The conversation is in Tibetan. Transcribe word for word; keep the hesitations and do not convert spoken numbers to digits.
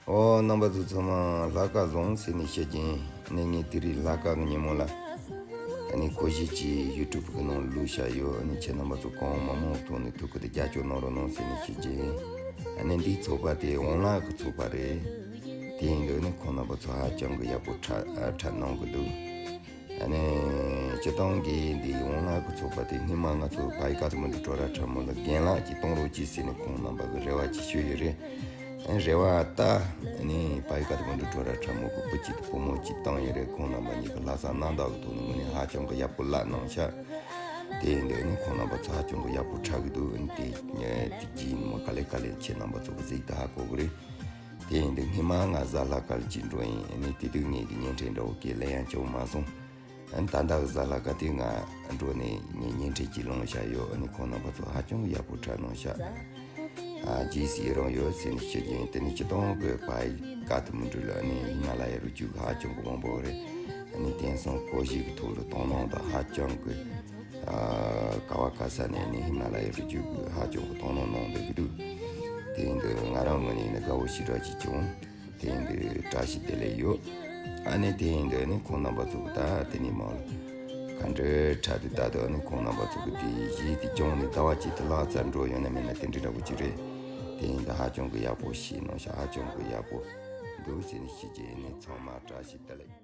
ཨོ། རྣམ་པ་ཚོ་ཚང་མ་ལྷག་དཀར་བཟང་ཟེར་ནས་བཤད་ཀྱིན། ཨ་ནི་ངས་དེ་རིང་ལྷག་དཀར་གི་ཉིན་མོ་ལ། ཨ་ནི་གོ་གཞས་ཅིག་ཡུ་ཊུབ་གི་ནང་བླུགས་བཞག་ཡོད། ཨ་ནི་ཁྱེད་རྣམ་པ་ཚོ་གང་མང་མང་ཐོག་ནས་ཐུགས་ཁུར་དང་རྒྱབ་སྐྱོར་གནང་རོགས་གནང་ཟེར་ནས་བཤད་ཀྱིན། ཨ་ནི་འདིའི་ཚོགས་པ་དེ་ཝང་ལག་གི་ཚོགས་པ་རེད། དེ་ཡིན་དུས་ཨ་ནི་ཁོང་རྣམ་པ་ཚོ་ཧ་ཅང་གི་ཡག་པོ་འཁྲབ་འཁྲབ་གནང་གི་འདུག་ཨ་ནི་སྤྱིར་བཏང་གི་འདི་ཝང་ལག་གི་ཚོགས་པ་དེ་སྔོན་མ་ང་ཚོ་ཕ་ཡི་ཀ་ཐ་མན་ཌུ་ཊོ་ར་ཁྲ་མོ་ལ་རྒན་ལགས་ཀྱིས་གཏོང་རོགས་གྱིས་ཟེར་ནས་ཁོང་རྣམ་པ་གི་རེ་བ་ཅིག་ཞུས་ཡོད་རེད། ཨ་ནི་རེ་བ་ལྟར་ཨ་ནི་ཕ་ཡི་ཀ་ཐ་མན་ཌུ་ཊོ་ར་ཁྲ་མོ་གི་བུ་གཅིག་དང་བུ་མོ་གཅིག་བཏང་ཡོད་རེད། ཁོང་རྣམ་པ་གཉིས་ཀྱི་ལྷག་བསམ་རྣམ་དག་གི་ཐོག་ནས་དངོས་གནས་ཧ་ཅང་གི་ཡག་པོ་ལབ་གནང་ཤག་དེ་ཡིན་དུས་ཨ་ནི་ཁོང་རྣམ་པ་ཚོ་ཧ་ཅང་གི་ཡག་པོ་འཁྲབ་གི་འདུག་ཨ་ནི་དེ་དེ་རྗེས་ནས་མ་ག་ལེ་ག་ལེ་ཁྱེད་རྣམ་པ་ཚོ་གི་གཟིགས་དུ་ཧ་གོ་གི་རེད། དེ་ཡིན་དུས་སྔོན་མ་ང་གཟའ་ལྷག་དཀར་ཅིག་འགྲོ་ཡིན། ཨ་ནི་དེ་དུས་ངེད་ཀྱི་བརྙན་འཕྲིན་འདྲ་བོ་གི་ལེན་ཡང་བྱུང་མ་སོང་། ཨ་ནི་ད་ལྟ་གི་གཟའ་ལྷག་དཀར་དེ་ང་འགྲོ་ནས་ངས་བརྙན་འཕྲིན་ཅིག་བླངས་བཞག་ཡོད། ཨ་ནི་ཁོང་རྣམ་པ་ཚོ་ཧ་ཅང་ཡག་པོ་འཁྲབ་གནང་ཤག་ཨ་རྗེས་སུ་ཡི་རང་ཡོད་ཟེར་ནས་བཤད་ཀྱིན། དེ་ནི་སྤྱིར་བཏང་གི་ཕ་ཡི་ཀ་ཐ་མན་ཌུ་ལ་ཨ་ནི་ཧི་མ་ལ་ཡའི་རི་རྒྱུད་ཀྱི་ཧ་ཅང་གི་དབང་པོ་རེད། ཨ་ནི་དེང་སང་གོ་གཞས་ཀྱི་ཐོག་ལ་དོ་སྣང་དང་ཧ་ཅང་གི་ཨ་ག་བ་ག་ས་ནས་ནི་ཧི་མ་ལ་ཡའི་རི་རྒྱུད་ཀྱི་ཧ་ཅང་གི་དོ་སྣང་གནང་བསྡད་ཀྱི་འདུག་དེ་ཡིན་དུས་ང་རང་ངོས་ནས་ནི་དགའ་བོ་ཞེ་དྲག་ཅིག་བྱུང་། དེ་ཡིན་དུས་བཀྲ་ཤིས་བདེ་ལེགས་ཡོད། ཨ་ནི་དེ་ཡིན་དུས་ནི་ཁོང་རྣམ་པ་ཚོ་གི་ད་དེ་ནི་མ་ལ་ག་འདྲའི་འཁྲབ་དུས་ད་དུ་ཨ་ནི་ཁོང་རྣམ་པ་ཚོ་གི་དེ་གཞས་དེ་སྦྱངས་ནས་ཟླ་བ་གཅིག་དེ་ལྷག་ཙམ་འགྲོ་ཡོད་ན་མེད་ན་དེ་འདྲའི་འདྲ་པོ་ཅིག་རེད། དེ་ཡིན་དུས་ཧ་ཅང་གི་ཡག་པོ་ཤེས་གནང་ཤག་ཧ་ཅང་གི་ཡག་པོ་འདུག་ཟེར་ནས་ཞུ་རྒྱུ་ཡིན། ཚང་མ་བཀྲ་ཤིས་བདེ་ལེགས།